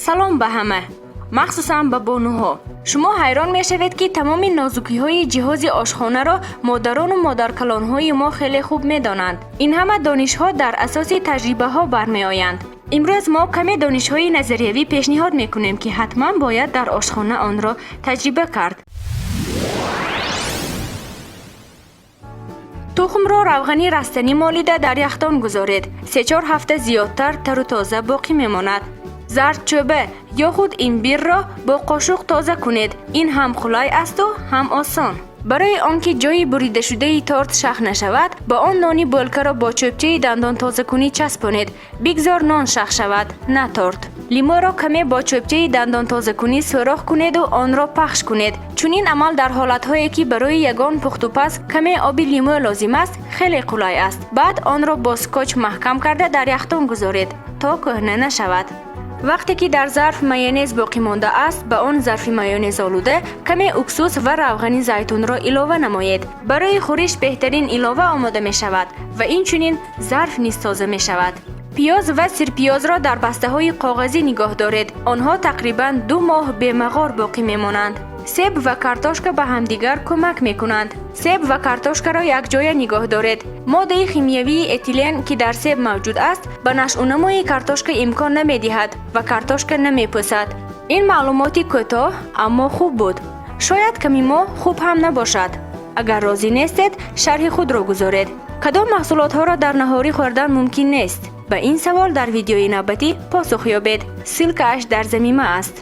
Салом ба ҳама, махсусан ба бонуҳо. Шумо ҳайрон мешавед, ки тамоми нозукиҳои ҷиҳози ошхонаро модарону модаркалонҳои мо хеле хуб медонанд. Ин ҳама донишҳо дар асоси таҷрибаҳо бармеоянд. Имрӯз мо каме донишҳои назариявӣ пешниҳод мекунем, ки ҳатман бояд дар ошхона онро таҷриба кард. Тухмро равғани растанӣ молида дар яхдон гузоред. 3-4 ҳафта зиёдтар тару тоза боқӣ мемонад. Зардчӯба ё худ имбирро бо қошуқ тоза кунед. Ин ҳам қулай асту ҳам осон. Барои он ки ҷои буридашудаи торт шах нашавад, ба он нони бӯлкаро бо чӯбчаи дандонтозакунӣ часпонед. Бигзор нон шах шавад, на торт. Лимӯро каме бо чӯбчаи дандонтозакунӣ сӯрох кунеду онро пахш кунед. Чунин амал дар ҳолатҳое, ки барои ягон пухтупаз каме оби лимӯ лозим аст, хеле қулай аст. Баъд онро бо скотч маҳкам карда дар яхдон гузоред, то кӯҳна нашавад. Вақте ки дар зарф майонез боқӣ мондааст, ба он зарфи майонезолуда каме уксус ва равғани зайтунро илова намоед. Барои хӯриш беҳтарин илова омода мешавад ва инчунин зарф низ тоза мешавад. Пиёз ва сирпиёзро дар бастаҳои коғазӣ нигоҳ доред. Онҳо тақрибан 2 моҳ бемағор боқӣ мемонанд. Себ ва картошка ба ҳамдигар кӯмак мекунанд. Себ ва картошкаро якҷоя нигоҳ доред. Моддаи химиявии этилен, ки дар себ мавҷуд аст, ба нашъунамои картошка имкон намедиҳад ва картошка намепӯсад. Ин маълумоти кӯтоҳ, аммо хуб буд. Шояд ками мо хуб ҳам набошад. Агар розӣ нестед, шарҳи худро гузоред. Кадом маҳсулотҳоро дар наҳорӣ хӯрдан мумкин нест? Ба ин савол дар видеои навбатӣ посух ёбед. Ссылка аш дар замима аст.